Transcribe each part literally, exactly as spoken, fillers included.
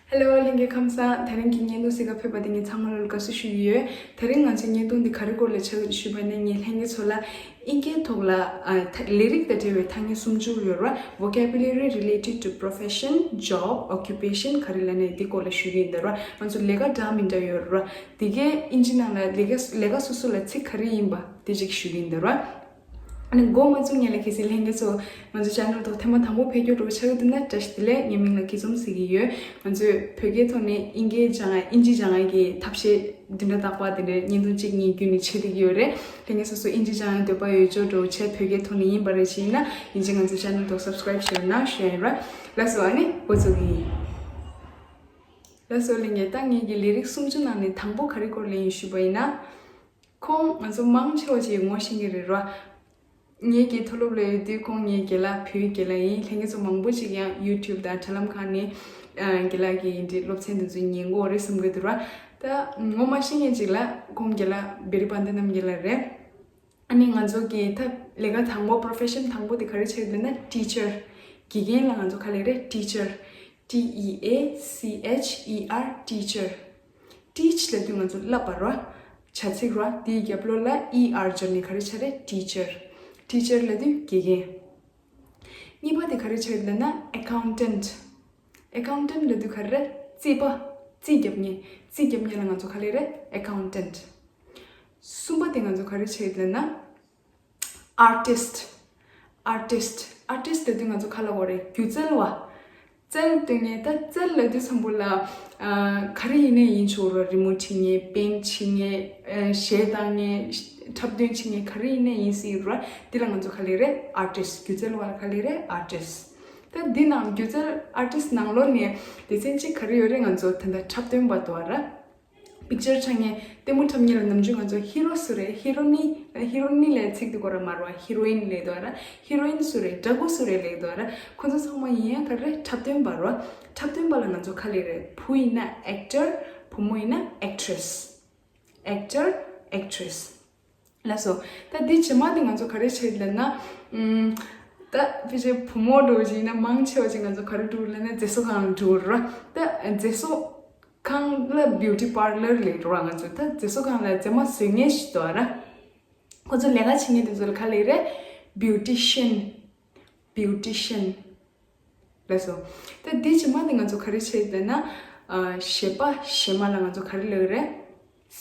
Hello ལྷན་རྒྱས་ཁམས་བཟང་། དེ་རིང་གི་བརྙན་ཐུང་གཟིགས་ག་ཕེབས་པ་དེ་ངས་ཚང་མ་ལ་དགའ་བསུ་ཞུ་གི་ཡོད། དེ་རིང་ང་ཚོའི་བརྙན་ཐུང་འདི་ག་རེ་སྐོར་ལ་ཆགས་ཡོད་ཞུས་པ་ན། ངས་ལྷན་རྒྱས་ཚོ་ལ་དབྱིན་སྐད་ཐོག་ལ་ཨ་ད་ལས་རིགས་དང་འབྲེལ་བའི་ཐ་སྙད་སུམ་ཅུ་ཡོད་ར། Vocabulary related to profession, job, occupation ག་རེ་ལབ་ན་འདི་སྐོར་ལ་ཞུ་གི་ཡིན་ད་ར། ང་ཚོ་ལས་ཀ་འདྲ་མི་འདྲ་ཡོད་ར། དེ་གའི་དབྱིན་ཇི་ནང་ལ་ལས་ཀ་ལས་ཀ་སོ་སོ་ལ་ཚིག་ག་རེ་ཡིན་པ་དེ་ཅིག་ཞུ་གི་ཡིན་ད་ར། ཨ་ནི་འགོ་མ་བཙུགས་སྔོན་ལ་གལ་སྲིད་ལྷན་རྒྱས་ཚོ་ང་ཚོ་ཆེ་ནལ་ཐོག་ཐེངས་མ་དང་པོ་ཕེབས་རྒྱུ་འདྲ་བོ་ཆགས་ཀྱི་འདུག་ན། བཀྲ་ཤིས་བདེ་ལེགས། ངའི་མིང་ལ་སྐྱིད་འཛོམས་ཟེར་གྱི་ཡོད། ང་ཚོས་བོད་སྐད་ཐོག་ནས་དབྱིན་སྐད་སྦྱང་ཡ་དབྱིན་ཇི་སྦྱང་ཡ་གི་ཐབས་ཤེས་བདུན་ཕྲག་རྟག་པར་དེ་འདྲའི་བརྙན་ཐུང་གཅིག་གཉིས་བརྒྱུད་ནས་བྱེད་བསྡད་ཀྱི་ཡོད་རེད། ལྷན་རྒྱས་སོ་སོ་དབྱིན་ཇི་སྦྱང་ཡ་འདོད་པ་ཡོད་ཅོག་འདྲ་བོ་བྱས་བོད་སྐད་ཐོག་ནས་ཡིན་པ་རེད་བྱས་ན། ཡིན་གཅིག་ང་ཚོ་ཆེ་ནལ་ཐོག་སབ་སི་ཀ་རེབ་བྱེད་རོགས་གནང་ཞུ་ཡ་ཡིན་ར། ལགས་སོ། ཨ་ནི་འགོ་བཙུགས་ཀྱི་ཡིན། ལགས་སོ་ལྷན་རྒྱས། ད་ངེད་ཀྱི་ལས་རིགས་སུམ་ཅུ་ནང་ནས་དང་པོ་ག་རེ་སྐོར་ལ་ཡིན་ཞུས་པ་ཡིན་ན། ཁོང་ང་ཚོ་མང་ཆེ་བ་ཅིག་ངོ་ཤེས་ཀྱི་རེད་ར། ངེད་ཀྱི་མཐོ་སློབ་ལ་ཡོད་དུས་ཁོང་ངའི་རྒན་ལགས་བོད་ཡིག་རྒན་ལགས་ཡིན། ལྷན་རྒྱས་ཚོ་མང་པོ་ཅིག་ཡང་ཡུ་ཊུབ་དང་དྲ་ལམ་ཁག་ནས་ཨ་རྒན་ལགས་ཀྱི་འདི་སློབ་ཚན་འདི་ཚོ་ཉན་གྱི་ཡོད་རེད་བསམ་གྱི་འདུག་ར། ད་ངོ་མ་ཤེས་མཁན་ཅིག་ལ་ཁོང་རྒན་ལགས་བེ་རི་པཱན་དི་ནམ་རྒན་ལགས་རེད། ཨ་ནི་ང་ཚོ་གི་ད་ལས་ཀ་དང་པོ་པོ་རོ་ཕེ་ཤན་དང་པོ་དེ་ག་རེ་ཆགས་ཡོད་ལབ་ན་ཊི་ཆར། དགེ་རྒན་ལ་ང་ཚོ་ག་ལབ་རེད། ཊི་ཆར། T E A C H E R teacher། ཊིཆ་ལབ་དུས་ང་ཚོ་བསླབ་པ་ར། བྱ་ཚིག་ར། དེའི་རྒྱབ་ལོགས་ལ་ཨི་ཨར་སྦྱར་ནས་ག་རེ་ཆགས་རེད། ཊི་ཆར། ཊི་ཆར་ལབ་དུས་དགེ་རྒན། གཉིས་པ་དེ་ག་རེ་ཆགས་ཡོད་ལབ་ན་ཨེ་ཀའུན་ཊེན་ཊི། ཨེ་ཀའུན་ཊེན་ཊི་ལབ་དུས་ག་རེ་རེད། རྩིས་པ། རྩིས་རྒྱབ་མཁན། རྩིས་རྒྱབ་མཁན་ལ་ང་ཚོ་ག་ལབ་རེད། ཨེ་ཀའུན་ཊེན་ཊི། གསུམ་པ་དེ་ང་ཚོ་ག་རེ་ཆགས་ཡོད་ལབ་ན། ཨར་ཊིསི་ཊི། ཨར་ཊིསི་ཊི། ཨར་ཊིསི་ཊི་ལབ་དུས་ང་ཚོ་ག་ལབ་དགོས་རེད། སྒྱུ་རྩལ་བ། རྩལ་སྟོན་མཁན། ད་རྩལ་ལབ་དུས་ཙམ་པོ་ལ་ཨ་ག་རེ་ཡིན་ནའི་ཡིན་ཆོག་ར། རི་མོ་བྲིས་མཁན། པེན་ཊི་བྱེད་མཁན། ཨ་གཞས་བཏང་མཁན། འཁྲབ་སྟོན་བྱེད་མཁན། ག་རེ་ཡིན་ནའི་ཡིན་སྲིད་ར། འདི་ལ་ང་ཚོ་ག་ལབ་རེད། ཨར་ཊིསི་ཊི། སྒྱུ་རྩལ་བ་ལ་ག་ལབ་རེད། ཨར་ཊིསི་ཊི། ད་འདི་ནང་སྒྱུ་རྩལ་ཨར་ཊིསི་ཊི་ནང་ལོགས་ནས་སྡེ་ཚན་གཅིག་ག་རེ་ཡོད་རེད། ང་ཚོ་ད་ལྟ་འཁྲབ་སྟོན་པ་འདུག་ར། པིག་ཅར་འཁྲབ་མཁན། ལྟད་མོ་འཁྲབ་མཁན་ལ་ནམ་རྒྱུན་ང་ཚོ་ཧི་རོ་སུ་རེད། ཧི་རོ་ནི། ཧི་རོ་ནི་ལབ་ཚིག་དེ་གོ་ར་མ་རེད་བ། ཧི་རོ་ཨིན་ལབ་འདུག་ར། ཧི་རོ་ཨིན་སུ་རེད། འདྲ་སྐུ་སུ་རེད་ལབ་འདུག་ར། ཁོ་ཚོ་ཚང་མ་ཡིན་ཡང་ག་རེ་རེད། འཁྲབ་སྟོན་པ་རེད་བ། འཁྲབ་སྟོན་པ་ལ་ང་ཚོ་ག་ལབ་རེད། བུ་ཡིན་ན་ཨེག་ཊར། བུ་མོ་ཡིན་ན་ཨེག་ཊི་རེ་སི། ཨེག་ཊར། ཨེག་ཊི་རེ་སི། ལགས་སོ། ད་འདི་རྗེས་མ་འདི་ང་ཚོ་ག་རེ་བྱེད་ལབ་ན། ཨམ། ད་ཕལ་ཆེར་བུ་མོ་འདྲ་བོ་ཅིག་ཡིན་ན་མང་ཆེ་བ་ཅིག་ང་ཚོ་ག་རེ་འགྲོ་ལབ་ན་མཛེས་བཟོ་ཁང་ལ་འགྲོ་ར། ད་མཛེས་བཟོ་ཁང་ལ་བིའུ་ཊི་པར་ལར་ལབ་འགྲོ་ར། ང་ཚོ་ད་མཛེས་བཟོ་ཁང་ལ་མཛེས་མ་བཟོ་མཁན་ཞིག་འདུག་ར། ཁོ་ཚོ་ལས་ཀ་བྱེད་མཁན་དེ་ཚོ་ལ་ག་ལབ་རེད། བིའུ་ཊི་ཤན། བིའུ་ཊི་ཤན། ལགས་སོ། ད་འདི་རྗེས་མ་འདི་ང་ཚོ་ག་རེ་བྱེད་ལབ་ན། ཨ་གཞས་པ་གཞས་མ་ལ་ང་ཚོ་ག་རེ་ལབ་རེད།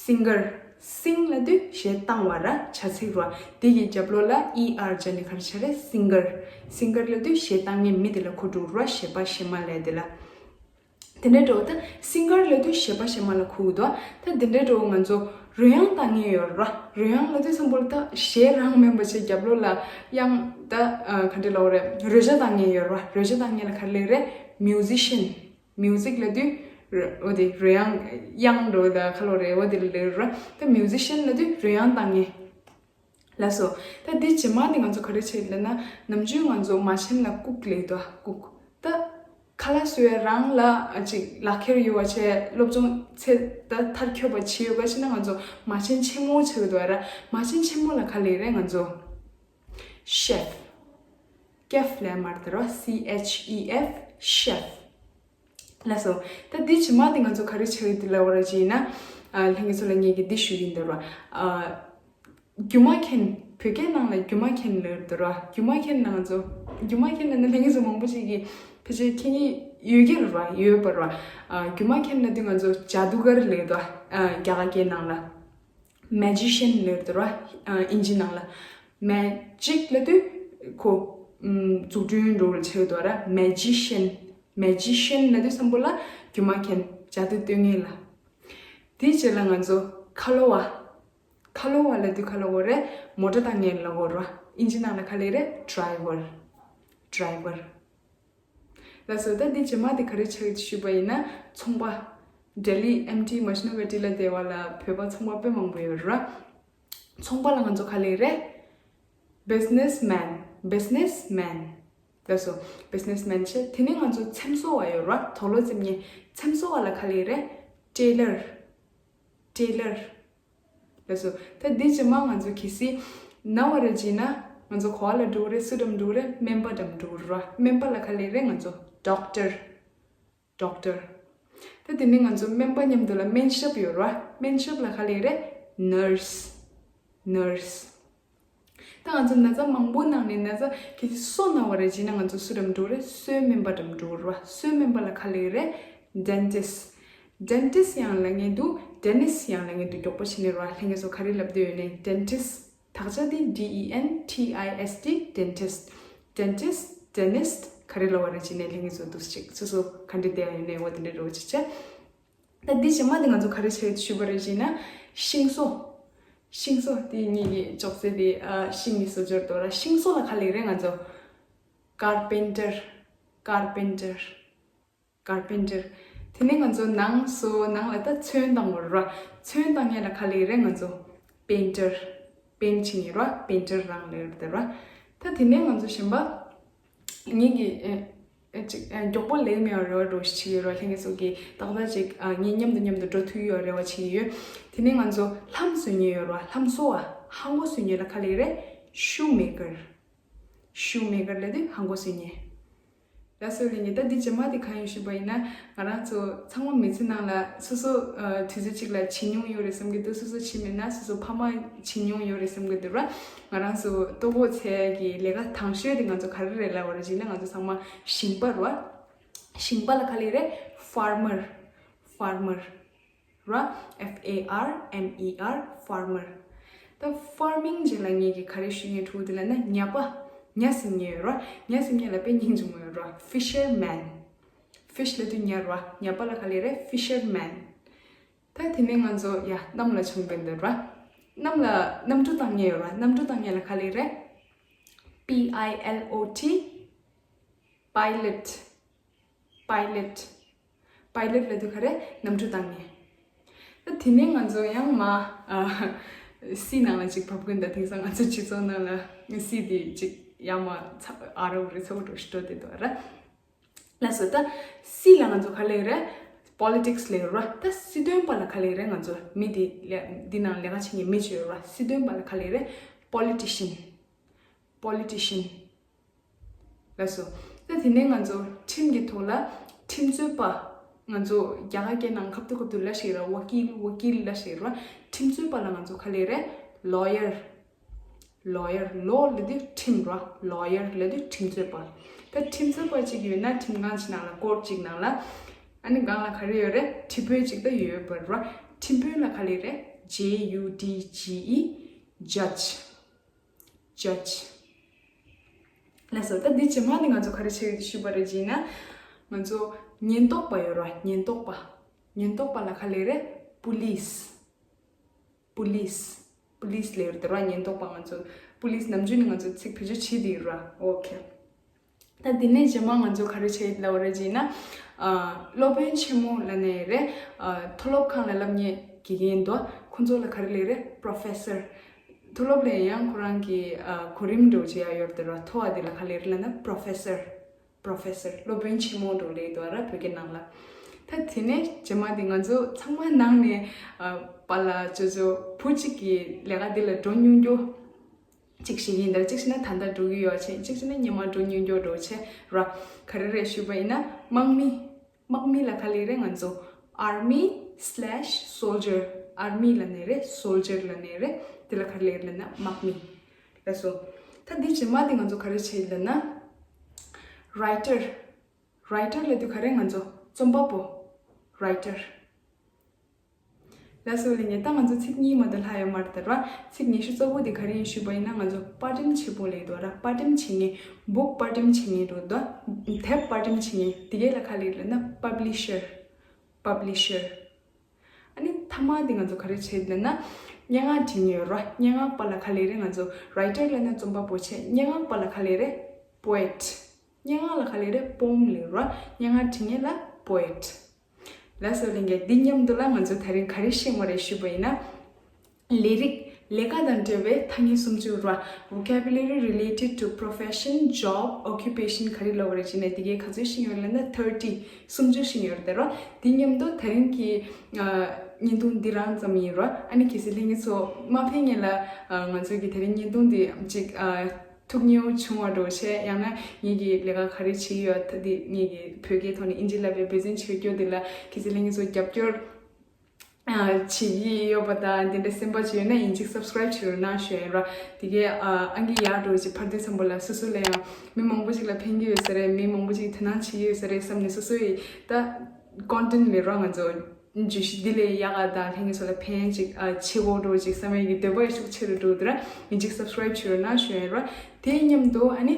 སིང་གར། སིང་ལབ་དུས་གཞས་བཏང་བ་ར། བྱ་ཚིག་ར། དེ་གི་རྒྱབ་ལོགས་ལ་ཨི་ཨར་སྦྱར་ནས་ག་རེ་ཆགས་རེད། སིང་གར། སིང་གར་ལབ་དུས་གཞས་བཏང་མཁན་མི་དེ་ལ་གོ་འགྲོ་ར། གཞས་པ་གཞས་མ་ལབ་དེ་ལ། དེ་འདྲའི་འདྲ་བོ་ད་སིང་གར་ལབ་དུས་གཞས་པ་གཞས་མ་ལ་གོ་གི་འདུག་ད་དེ་འདྲའི་འདྲ་བོ་ང་ཚོ་རོལ་དབྱངས་བཏང་མཁན་ཡོད་ར། རོལ་དབྱངས་ལབ་དུས་ཙམ་པོ་ལ་ད་གཞས་རང་མིན་པ་བྱས་རྒྱབ་ལོགས་ལ་དབྱངས་ད་ཨ་ག་འདྲ་ལབ་དགོས་རེད། རོལ་ཆ་བཏང་མཁན་ཡོད་ར། རོལ་ཆ་བཏང་མཁན་ལ་ག་རེ་ལབ་རེད། མིའུ་ཟི་ཤན། མིའུ་ཟིག་ལབ་དུས་རོ། འོ་དེ་རོལ་དབྱངས། དབྱངས་འདྲ་བོ་ད་ག་ལབ་དགོས་རེད། འོ་དེ་ལ་ལབ་ར། ད་མིའུ་ཟི་ཤན་ལབ་དུས་རོལ་དབྱངས་བཏང་མཁན། ལགས་སོ། ད་འདི་རྗེས་མ་འདི་ང་ཚོ་ག་རེ་བྱེད་ལབ་ན། ནམ་རྒྱུན་ང་ཚོ་མ་བྱན་ལ་ལྐུགས་ལབ་འདུག་ལྐུགས། ད་ཁ་ལག་བཟོ་ཡ་རང་ལ་ཅིག་ལག་ཁྱེར་ཡོད་པ་བྱས། སློབ་སྦྱོང་ཚད་ད་མཐར་འཁྱོལ་བ་བྱས་ཡོད་པ་བྱས་ན་ང་ཚོ་མ་བྱན་ཆེན་མོ་བྱེད་ཀྱི་འདུག་ར། མ་བྱན་ཆེན་མོ་ལ་ག་ལབ་རེད། ང་ཚོ་ཤེཕ། ཀེཕ་ལབ་མ་རེད་ད་ར། སི་ཨེཆ་ཨི་ཨེཕ། ཤེཕ། ལགས་སོ། ད་འདི་རྗེས་མ་འདི་ང་ཚོ་ག་རེ་བྱེད་ཀྱི་འདུག་ལབ་པ་ར་ཅིག་ཡིན་ན། ཨ་ལྷན་རྒྱས་ཚོ་ལ་ངེད་ཀྱིས་འདི་ཞུ་གི་ཡིན་ད་ར། ཨ་སྒྱུ་མ་མཁན། བོད་སྐད་ནང་ལ་སྒྱུ་མ་མཁན་ལབ་ད་ར། སྒྱུ་མ་མཁན་ལ་ང་ཚོ། སྒྱུ་མ་མཁན་ལབ་ན་ལྷན་རྒྱས་ཚོ་མང་པོ་ཅིག་གིས་ཕལ་ཆེར་མཁྱེན་གྱི་ཡོད་ཀྱི་རེད་པ། ཡོད་པ་ར། ཨ་སྒྱུ་མ་མཁན་ལབ་དུས་ང་ཚོ་ཇ་དུ་གར་ལབ་ད། ཨ་རྒྱ་གར་སྐད་ནང་ལ། མེ་ཇི་ཤན་ལབ་དུས་ར། ཨ་དབྱིན་ཇི་ནང་ལ། མེ་ཇིག་ལབ་དུས་ཁོ་ཨམ་འཛུགས་སྐྲུན་འགྲོ་བར་བྱེད་དོ་ར། མེ་ཇི་ཤན། མེ་ཇི་ཤན་ལབ་དུས་ཙམ་པོ་ལ་སྒྱུ་མ་མཁན། ཇ་དུ་སྟོན་མཁན་ལ། དེའི་རྗེས་ལ་ང་ཚོ་ཁ་ལོ་བ། ཁ་ལོ་བ་ལབ་དུས་ག་ལབ་དགོས་རེད། མོ་ཊ་བཏང་མཁན་ལབ་དགོས་ར། དབྱིན་ཇི་ནང་ལ་ག་ལབ་རེད། ཌ་རའི་ཝར། ཌ་རའི་ཝར། ལགས་སོ། ད་འདི་རྗེས་མ་དེ་ག་རེ་ཆགས་ཞུས་པ་ཡིན་ན། ཚོང་པ། ལྡི་ལི་ཨེམ་ཊི་མ་ཤི་ནོ་ཝེ་ཊི་ལ་བསྡད་པ་ལ་བོད་པ་ཚོང་པ་དཔེ་མང་པོ་ཡོད་ར། ཚོང་པ་ལ་ང་ཚོ་ག་ལབ་རེད། བི་ཛི་ནེ་སི་མེན། བི་ཛི་ནེ་སི་མེན། ལགས་སོ། བི་ཛི་ནེ་སི་མེན་བྱས། དེ་ནས་ང་ཚོ་འཚེམ་བཟོ་བ་ཡོད་ར། དུག་ལོག་འཚེམ་མཁན། འཚེམ་བཟོ་བ་ལ་ག་ལབ་རེད། ཊེ་ལར། ཊེ་ལར། ལགས་སོ། ད་འདི་རྗེས་མ་ང་ཚོ་གལ་སྲིད་ན་བ་ར་བྱས་ན་ང་ཚོ་ག་པ་ལ་འགྲོ་གི་རེད། སུ་འགྲམ་འགྲོ་གི་རེད། སྨན་པ་འགྲམ་འགྲོ་གི་རེད་ར། སྨན་པ་ལ་ག་ལབ་རེད། ང་ཚོ་ཌོག་ཊར། ཌོག་ཊར། ད་དེ་ནས་ང་ཚོ་སྨན་པ་མཉམ་དུ་ལ་སྨན་ཞབས་ཡོད་ར། སྨན་ཞབས་ལ་ག་ལབ་ཀྱི་རེད། Nurse. Nurse. ད་ང་ཚོ་ན་ཚ་མང་པོ་ནང་ནས་ན་ཚ་གལ་སྲིད་གསོ་ན་བ་རེད་ཅེ་ན་ང་ཚོ་སུ་འགྲམ་འགྲོ་རེད། གསོའི་སྨན་པ་འགྲམ་འགྲོ་ར། གསོའི་སྨན་པ་ལ་ག་ལབ་ཀྱི་རེད། Dentist. Dentist ཡང་ལབ་མཁན་འདུག Dentist ཡང་ལབ་མཁན་འདུག་མགྱོགས་པོ་བྱས་ནས་ར། ལྷན་རྒྱས་ཚོ་ག་རེ་ལབ་བསྡད་ཡོད་ནས། Dentist. དག་ཆ་དེ་D E N T I S T, dentist. Dentist, dentist ག་རེ་ལབ་པ་རེད་ཅེ་ན་ལྷན་རྒྱས་ཚོ་འདུག་ཅིག་སོ་སོ་ག་འདྲ་བསྡད་ཡོད་ནས་འོ་དེ་འདྲ་རོ་ཅིག་བྱས། ད་འདི་རྗེས་མ་དེ་ང་ཚོ་ག་རེ་བྱེད་ཞུས་པ་རེད་ཅེ་ན། ཤིང་བཟོ། ཤིང་བཟོ་དེ་ཉིད་ཀྱི་ཅོག་ཙེ་དེ་ཨ་ཤིང་གི་བཟོ་སྦྱོར་དོ་ར། ཤིང་བཟོ་ལ་ག་ལབ་ཀྱི་རེད་ང་ཚོ། Carpenter. Carpenter. Carpenter. དེ་ནས་ང་ཚོ་ནང་བཟོ་ནང་ལ་ད་ཚོན་བཏང་བ་ར། ཚོན་བཏང་མཁན་ལ་ག་ལབ་ཀྱི་རེད་ང་ཚོ། Painter. Paint བྱེད་མཁན་ར། Painter རང་ལབ་ཀྱི་རེད་ར། ད་དེ་ནས་ང་ཚོ་གཞན་པ། ངེད་ཀྱི་ཨེ་ཨེ་ཅིག་ཨེ་མགྱོགས་པོ་ལས་མེད་པ་རེ་བ་འགྲོ་ཞིག་ཡོད་ར། ལྷན་རྒྱས་ཚོ་གི་ཏག་ཏག་ཅིག་ཨ་ངེད་མཉམ་དུ་མཉམ་དུ་འགྲོ་ཐུབ་ཡོད་རེ་བ་བྱེད་ཀྱི་ཡོད། དེ་ནས་ང་ཚོ་ལྷམ་བཟོ་མཁན་ཡོད་ར། ལྷམ་བཟོ་བ། ཧང་གོ་བཟོ་མཁན་ལ་ག་ལབ་ཀྱི་རེད། Shoemaker. Shoemaker ལབ་དུས་ཧང་གོ་བཟོ་མཁན། ལགས་སོ་ལྷན་རྒྱས། ད་འདི་རྗེས་མ་དེ་གང་ཡིན་ཞུས་པ་ཡིན་ན། ང་རང་ཚོ་ཚང་མ་མི་ཚེ་ནང་ལ་སོ་སོ་ཨ་དུས་ཚོད་གཅིག་ལ་བྱེད་མྱོང་ཡོད་རེད་བསམ་གྱི་འདུག་སོ་སོ་བྱེད་མེད་ན་སོ་སོ་ཕ་མ་བྱེད་མྱོང་ཡོད་རེད་བསམ་གྱི་འདུག་ར། ང་རང་ཚོ་ལྟོ་གོས་འཚོལ་གྱི་ལས་ཀ་དང་ཤོས་དེ་ང་ཚོ་ག་རེ་རེད་ལབ་པ་རེད་ཅེ་ན། ང་ཚོ་ཚང་མ་ཞིང་པ་རེད་བ། ཞིང་པ་ལ་ག་ལབ་ཀྱི་རེད། Farmer. Farmer. ར། F A R M E R, farmer. ད་farming ཅེས་ལབ་མཁན་གྱི་ག་རེ་ཞུ་མཁན་འདུག་དེ་ལབ་ན་ཉ་པ། ཉ་ཟ་མཁན་ཡོད་ར། ཉ་ཟ་མཁན་ལ་དཔེ་སྙིང་རྗེ་མོ་ཡོད་ར། Fisherman. Fish ལབ་དུས་ཉ་ར། ཉ་པ་ལ་ག་ལབ་ཀྱི་རེད། Fisherman. ད་དེ་ནས་ང་ཚོ་ཡ་གནམ་ལ་མཆོངས་པ་འདི་ར། གནམ་ལ་གནམ་གྲུ་བཏང་མཁན་ཡོད་ར། གནམ་གྲུ་བཏང་མཁན་ལ་ག་ལབ་ཀྱི་རེད། P I L O T. Pilot. Pilot. Pilot ལབ་དུས་ག་རེ། གནམ་གྲུ་བཏང་མཁན། ད་དེ་ནས་ང་ཚོ་ཡང་མ་ཨ་སི་ནང་ལ་ཅིག་བབས་ཀྱིན། ད་དེང་སང་ང་ཚོ་སྤྱི་ཚོགས་ནང་ལ་སི་དེ་ཅིག་ཡང་མ་ཚ་ཨ་རབ་རི་ཚ་བོ་འགྲོ་ཞིག་འགྲོ་བསྡད་འདུག་ར། ལགས་སོ། ད་སི་ལ་ང་ཚོ་ག་ལབ་ཀྱི་རེད། Politics ལབ་ཀྱི་ར། ད་སྲིད་དོན་པ་ལ་ག་ལབ་ཀྱི་རེད། ང་ཚོ་མི་དེ་ལ་འདི་ནང་ལས་ཀ་བྱེད་མཁན་མི་ཅིག་ཡོད་ར། སྲིད་དོན་པ་ལ་ག་ལབ་ཀྱི་རེད། Politician. Politician. ལགས་སོ། ད་དེ་ནས་ང་ཚོ་ཁྲིམས་ཀྱི་ཐོག་ལ་ཁྲིམས་རྩོད་པ། ང་ཚོ་རྒྱ་གར་སྐད་ནང་ཁབ་ཏུ་ཁབ་ཏུ་ལབ་ཤེས་ར། ཝ་ཀིལ། ཝ་ཀིལ་ལབ་ཤེས་ར། ཁྲིམས་རྩོད་པ་ལ་ང་ཚོ་ག་ལབ་ཀྱི་རེད། Lawyer. Lawyer. Law ལབ་དུས་ཁྲིམས་ར། Lawyer ལབ་དུས་ཁྲིམས་རྩོད་པ། ད་ཁྲིམས་རྩོད་པ་ཅིག་ཡོད་ན་ཁྲིམས་ཁང་ཅིག་ནང་ལ། ཀོར་ཊ་ཅིག་ནང་ལ། ཨ་ནི་སྒང་ལ་ག་རེ་ཡོད་རེད། ཁྲིམས་དཔོན་ཅིག་ད་ཡོད་པ་ར། ཁྲིམས་དཔོན་ལ་ག་ལབ་ཀྱི་རེད། J U D G E. Judge. Judge. ལགས་སོ། ད་འདི་རྗེས་མ་ནི་ང་ཚོ་ག་རེ་བྱེད་ཞུས་པ་རེད་ཅེ་ན། ང་ཚོ་ཉེན་རྟོག་པ་ཡོད་ར། ཉེན་རྟོག་པ། ཉེན་རྟོག་པ་ལ་ག་ལབ་ཀྱི་རེད། Police. Police. Police ལབ་ཀྱི་རེད་ར། ཉེན་རྟོག་པ། ང་ཚོ་Police ནམ་རྒྱུན་ནི་ང་ཚོ་ཚིག་བེད་སྤྱོད་བྱེད་བསྡད་ཡོད་ར། Okay. ད་འདི་ནས་རྗེས་མ་ང་ཚོ་ག་རེ་བྱེད་ལབ་པ་རེད་ཅེ་ན། ཨ་སློབ་དཔོན་ཆེན་མོ་ལབ་ནས་རེད། ཨ་མཐོ་སློབ་ཁང་ལ་བསླབ་མཁན་དགེ་རྒན་འདུག་ཁོང་ཚོ་ལ་ག་རེ་ལབ་ཀྱི་རེད། Professor. མཐོ་སློབ་ལ་ཡང་ཁོ་རང་གི་ཨ་གོ་རིམ་འདྲ་བོ་ཅིག་ཡང་ཡོད་རེད་ར། མཐོ་བ་དེ་ལ་ག་ལབ་ཀྱི་རེད་ལབ་ན་Professor. Professor. སློབ་དཔོན་ཆེན་མོ་འདྲ་བོ་ལབ་ཀྱི་འདུག་ར། བོད་སྐད་ནང་ལ། ད་དེ་ནས་རྗེས་མ་དེ་ང་ཚོ་ཚང་མ་ནང་ནས་ཨ་པཱ་ལགས་ཅོ་ཅོ་བུ་གཅིག་གི་ལས་ཀ་འདི་ལ་འགྲོ་སྙིང་རྗེ་གཅིག་ཞིག་ཡིན། ད་གཅིག་བྱས་ན་ད་ལྟ་འགྲོ་གི་ཡོད་ཅེས། གཅིག་བྱས་ན་སྔོན་མ་འགྲོ་སྙིང་རྗེ་འདྲ་བོ་བྱས་ར། ག་རེ་རེད་ཞུས་པ་ཡིན་ན་དམག་མི། དམག་མི་ལ་ག་ལབ་ཀྱི་རེད། ང་ཚོ་Army slash soldier. Army ལབ་ནས་རེད། Soldier ལབ་ནས་རེད། དེ་ལ་ག་རེ་ལབ་ཀྱི་རེད་ལབ་ན་དམག་མི། ལགས་སོ། ད་འདི་རྗེས་མ་དེ་ང་ཚོ་ག་རེ་བྱེད་ལབ་ན། Writer. Writer ལབ་དུས་ག་རེ། ང་ཚོ་རྩོམ་པ་པོ། Writer. ལགས་སོ་ལྷན་རྒྱས། ད་ང་ཚོ་ཚིག་གཉིས་མ་གཏོགས་ལྷག་ཡོད་མ་རེད་ད་ར། ཚིག་ཉི་ཤུ་རྩ་དགུ་དེ་ག་རེ་ཡིན་ཞུས་པ་ཡིན་ན། ང་ཚོ་པར་འགྲེམས་བྱེད་པོ་ལབ་ཀྱི་འདུག་ར། པར་འགྲེམས་བྱེད་མཁན། book པར་འགྲེམས་བྱེད་མཁན་འདྲ་བོ་འདུག་དེབ་པར་འགྲེམས་བྱེད་མཁན་དེ་ག་ལ་ག་ལབ་ཀྱི་རེད་ལབ་ན་Publisher. Publisher. ཨ་ནི་མཐའ་མ་དེ་ང་ཚོ་ག་རེ་བྱེད་ལབ་ན། སྙན་ངག་འབྲི་མཁན་ཡོད་ར། སྙན་ངག་པ་ལ་ག་ལབ་ཀྱི་རེད། ང་ཚོ་Writer ལབ་ན་རྩོམ་པ་པོ་བྱས། སྙན་ངག་པ་ལ་ག་ལབ་ཀྱི་རེད། Poet. སྙན་ངག་ལ་ག་ལབ་ཀྱི་རེད། Poem ལབ་ར། སྙན་ངག་འབྲི་མཁན་ལ་Poet. ལགས་སོ་ལྷན་རྒྱས། འདི་མཉམ་དུ་ལ་ང་ཚོ་ད་རིང་ག་རེ་ཤེས་ཡོད་རེད་ཞུས་པ་ཡིན་ན། ལས་རིགས། ལས་ཀ་དང་འབྲེལ་བའི་ཐ་སྙད་སུམ་ཅུ་ར། Vocabulary related to profession, job, occupation ག་རེ་ལབ་པ་རེད་ཅེ་ན། དེ་གའི་ག་ཚོད་ཤེས་ཡོད་ལབ་ན་thirty. སུམ་ཅུ་ཤེས་ཡོད་རེད་ར། འདི་མཉམ་དུ་ད་རིང་གི་ཨ་བརྙན་ཐུང་འདི་རང་ཙམ་ཡིན་ར། ཨ་ནི་གལ་སྲིད་ལྷན་རྒྱས་ཚོ་མ་ཕེབས་སྔོན་ལ་ཨ་ང་ཚོ་གི་ད་རིང་བརྙན་ཐུང་འདི་ཅིག་ཨ། ཐུགས་མཉེས་པོ་བྱུང་བ་འདྲ་བོ་བྱས། ཡང་ན་ངེད་ཀྱིས་ལས་ཀ་ག་རེ་བྱེད་ཀྱི་ཡོད། ད་འདི་ངེད་ཀྱིས་བོད་སྐད་ཐོག་ནས་ཨིན་ཇི་བསླབ་པའི་འབད་བརྩོན་བྱེད་རྒྱུ་འདི་ལ་ཁྱེད་ཚོས་ལྷན་རྒྱས་ཚོ་རྒྱབ་སྐྱོར་ཨ་བྱེད་ཀྱི་ཡོད་པ་དང་། འདི་འདྲ་སེམས་པ་ཅིག་ཡོད་ན་ཡིན་གཅིག་སབ་སི་ཀ་རའིབ་བྱེད་རོགས་གནང་ཞུ་ཡ་ཡིན་ར། དེ་གའི་ཨ་ཨང་ཀི་ཡག་འདྲ་བོ་ཅིག་ཕར་དུས་ཙམ་པ་ལ་སོ་སོ་ལ་ཡང་མི་མང་པོ་ཅིག་ལ་ཕན་གྱི་ཡོད་ས་རེད། མི་མང་པོ་ཅིག་དོ་སྣང་བྱེད་ཀྱི་ཡོད་ས་རེད་བསམ་ནས། སོ་སོ་ཡི་ད་ཀོན་ཊེན་ཊི་ལས་རོགས་ང་ཚོ་བརྗོད་གཞི་འདི་ལས་ཡག་ག་དང་ལྷན་རྒྱས་ཚོ་ལ་ཕན་ཅིག་ཨ་བྱེད་དགོས་འདྲ་བོ་ཅིག་བསམ་ཡས་ཀྱི་འདོད་པ་ཡི་ཤུགས་ཆེ་རུ་འགྲོ་དུས་ར། ཡིན་གཅིག་སབ་སི་ཀ་རའིབ་བྱེད་རོགས་གནང་ཞུ་ཡ་ཡིན་ར། དེ་མཉམ་དུ་ཨ་ནི་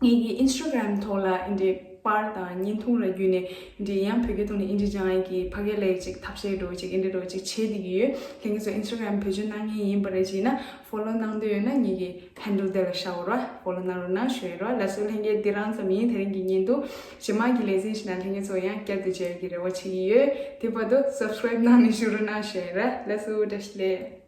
ངེད་ཀྱི་ཨིན་སི་ཊ་གྷ་རམ་ཐོག་ལ་འདི་འདྲའི་པར་དང་བརྙན་ཐུང་ལ་བརྒྱུད་ནས་འདི་ཡང་བོད་སྐད་ཐོག་ནས་ཨིན་ཇི་སྦྱང་ཡས་ཀྱི་ཕ་གི་ལ་ཅིག་ཐབས་ཤེས་འདྲ་བོ་ཅིག་འདི་འདྲ་འདྲ་བོ་ཅིག་བྱེད་བསྡད་ཀྱི་ཡོད། ལྷན་རྒྱས་ཚོ་ཨིན་སི་ཊ་གྷ་རམ་བེད་སྤྱོད་གནང་མཁན་ཡིན་པ་རེད་ཅེ་ན་ཕོ་ལོ་གནང་འདོད་ཡོད་ན་ངེད་ཀྱི་ཧེན་ཌལ་དེ་ལ་བཞག་རོགས། ཕོ་ལོ་གནང་རོགས་གནང་ཞུ་ཡ་ཡིན་ར། ལགས་སོ་ལྷན་རྒྱས། འདི་རང་ཙམ་ཡིན། དེ་རིང་གི་བརྙན་ཐུང་རྗེས་མ་གི་ལེ་ཚན་ཞིག་ནང་ལྷན་རྒྱས་ཚོ་ཡང་བསྐྱར་དུ་མཇལ་ཡས་ཀྱི་རེ་བ་བྱེད་ཀྱི་ཡོད། དེ་བར་དུ་སབ་སི་ཀ་རའིབ་གནང་ནས་བཞུགས་རོགས་གནང་ཞུ་ཡ་ཡིན་ར། ལགས་སོ། བཀྲ་ཤིས་བདེ་ལེགས།